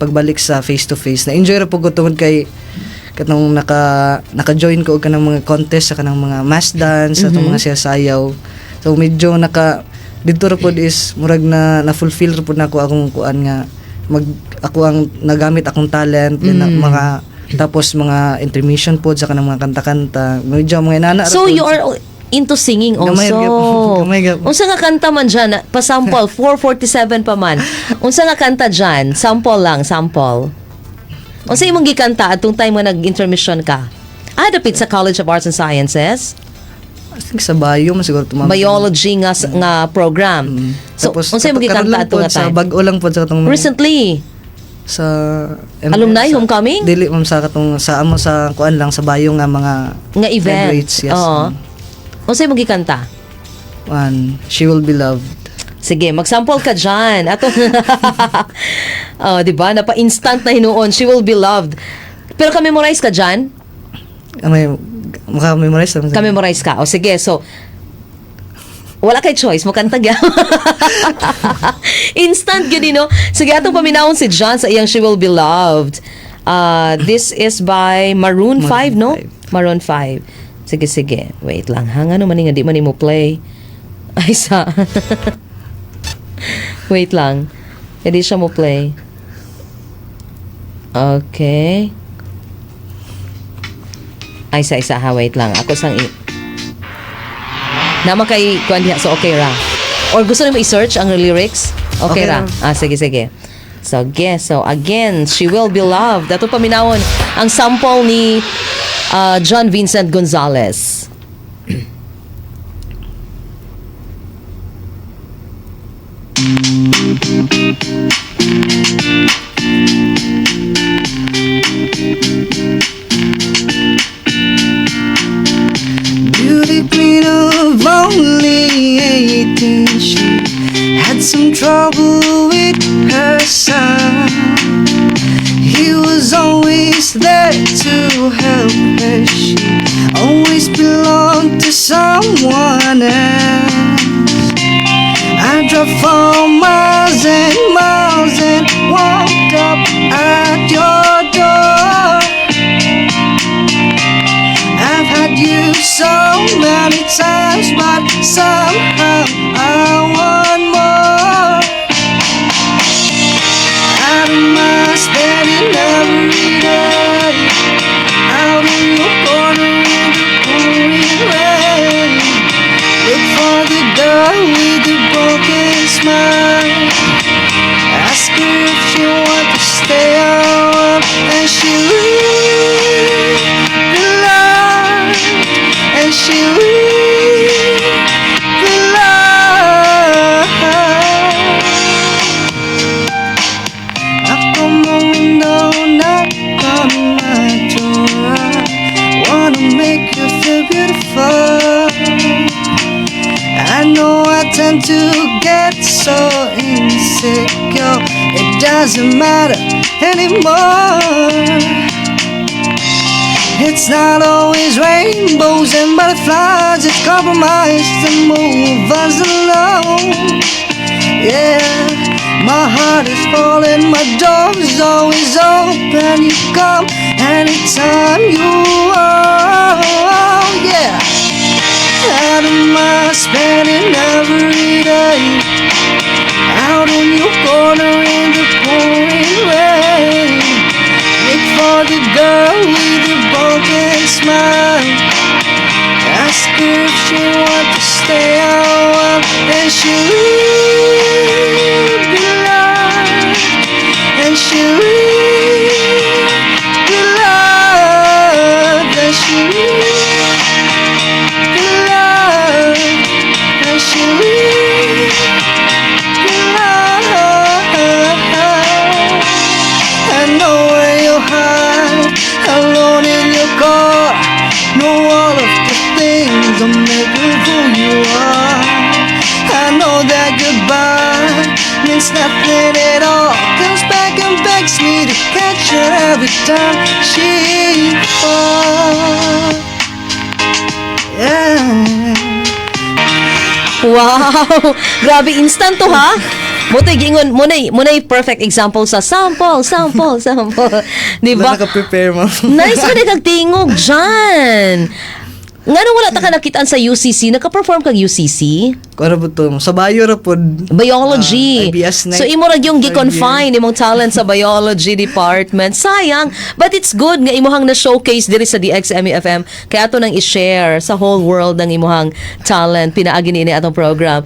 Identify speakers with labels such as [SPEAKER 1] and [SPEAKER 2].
[SPEAKER 1] Pagbalik sa face to face, na enjoy ra pud ko tungod kay katong naka-join ko og kanang mga contest sa kanang mga mass dance, sa atong mga sayaw. So medyo naka didto ra pod is murag na fulfill ra pod nako akong kuan nga mag ako ang nagamit akong talent then mga tapos mga intermission pod sa kanang mga kanta-kanta, medyo mga inana ra
[SPEAKER 2] So
[SPEAKER 1] pod.
[SPEAKER 2] you are into singing also.
[SPEAKER 1] Gamay gyud. Gamay gyud.
[SPEAKER 2] Unsa nga kanta man dyan? Pa-sample, 4:47 pa man. Unsa nga kanta dyan? Sample lang, sample. Unsa imong gikanta atong time nga nag-intermission ka? Ah, dapit sa College of Arts and Sciences?
[SPEAKER 1] I think sa bio man siguro tumama.
[SPEAKER 2] Biology nga program. So,
[SPEAKER 1] Tapos,
[SPEAKER 2] unsa imong
[SPEAKER 1] karon
[SPEAKER 2] gikanta
[SPEAKER 1] lang
[SPEAKER 2] ato
[SPEAKER 1] pod
[SPEAKER 2] nga
[SPEAKER 1] sa
[SPEAKER 2] time?
[SPEAKER 1] Bag-o lang pod sa katong
[SPEAKER 2] Recently,
[SPEAKER 1] sa
[SPEAKER 2] Alumni homecoming?
[SPEAKER 1] Dili, ma'am, sa katong sa amo sa kuan lang, sa bio nga mga
[SPEAKER 2] nga event.
[SPEAKER 1] graduates, yes.
[SPEAKER 2] Oo. Unsa imong gikanta?
[SPEAKER 1] One, "She Will Be Loved."
[SPEAKER 2] Sige, magsample ka dyan. Ato, oh, di ba? Napa-instant na hinuon. "She Will Be Loved." Pero ka-memorize ka dyan?
[SPEAKER 1] Ah, may maka-memorize naman.
[SPEAKER 2] Ka-memorize ka. O sige, so, wala kay choice, mukanta gyud. Instant gyud, no? Sige, atong paminawon si John sa iyang "She Will Be Loved." This is by Maroon 5, no?
[SPEAKER 1] 5.
[SPEAKER 2] Maroon 5. Sige, sige. Wait lang. Ha, ngano man nga di man mo play? Ay, sa. Wait lang. Hindi siya mo play. Okay. Ay, sa isa ha. Wait lang. Ako sang i... Nama kay kuan diha, so okay ra. Or gusto nimo i-search ang lyrics? Okay,
[SPEAKER 1] Okay
[SPEAKER 2] ra.
[SPEAKER 1] ra.
[SPEAKER 2] Ah, sige, sige. So, again, "She Will Be Loved." Ato paminawon ang sample ni John Vincent Gonzalez.
[SPEAKER 1] Beauty queen of only 18, she had some trouble with her son. He was always there to help her. She always belonged to someone else. I drove for miles and miles and walked up at your door. I've had you so many times, but somehow I want more. Out of my spending every day, out in your corner in the pouring rain. Look for the girl with the broken smile. Ask her if she want to stay on, and she will be loved, and she will be loved. Knock on my window, knock on my door. I wanna make you feel beautiful. I know I tend to get so insecure. It doesn't matter anymore. It's not always rainbows and butterflies. It's compromise to move us along. Yeah, my heart is falling, my door's always open. You come anytime you want. Yeah, out of my spending every day, out on your corner in the pouring rain. Look for the girl with the broken smile. Ask her if she want to stay a while, and she will be loved, and she will be loved, and she will be loved, and she will be loved. I know where you hide, alone in your car. Know all of the things that make you who you are. I know that goodbye means nothing at all. Comes back and begs me to catch her every time she falls. Yeah.
[SPEAKER 2] Wow! Grabe, instant to ha? Mao to'y giingon, mao na'y perfect example sa sample, sample, sample. Di ba?
[SPEAKER 1] Wala naka-prepare, ma'am.
[SPEAKER 2] Nice man kag tingog dyan. Ngano wala ta ka nakitaan sa UCC? Naka-perform kag UCC?
[SPEAKER 1] Kuan ra po to. Sa bio ra pod.
[SPEAKER 2] Biology.
[SPEAKER 1] Ah, IBS night.
[SPEAKER 2] So imo ra yung
[SPEAKER 1] Third
[SPEAKER 2] gi-confine imong talent sa biology department. Sayang, but it's good nga imuhang na-showcase diri sa DXME FM kaya ato nang i-share sa whole world ang imuhang talent pinaagi niini atong program.